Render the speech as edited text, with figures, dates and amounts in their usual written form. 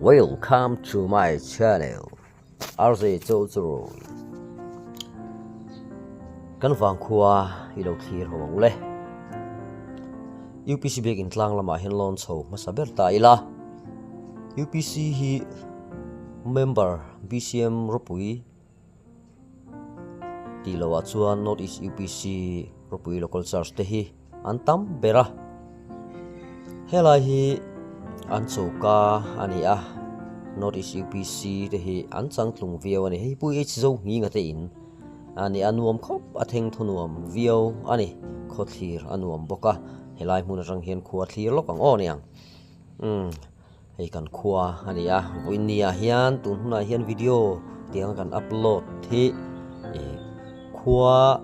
Welcome to my channel RJ Chawchurui Kan vangkhua i lo thlir ho ang ule. UPC biakin tlang lamah hian lawn chho hmasa ber ta ila. UPC hi member BCM ropui tih lohah chuan North East UPC ropui local church te hi an tam ber a. Helai hi an choka a ni a, North East UPC te hi an changtlung viau a ni. Hei pui H zo Nghinga te in a ni a, nuam khawp a theng thaw nuam viau a ni. Khawthlir a nuam bawk a, helai hmun atang hian khua thlir lawk ang aw niang. Umm. Hei kan khua a ni a, vawiin ah hian tun hunah hian video tiang kan upload hi ih khua.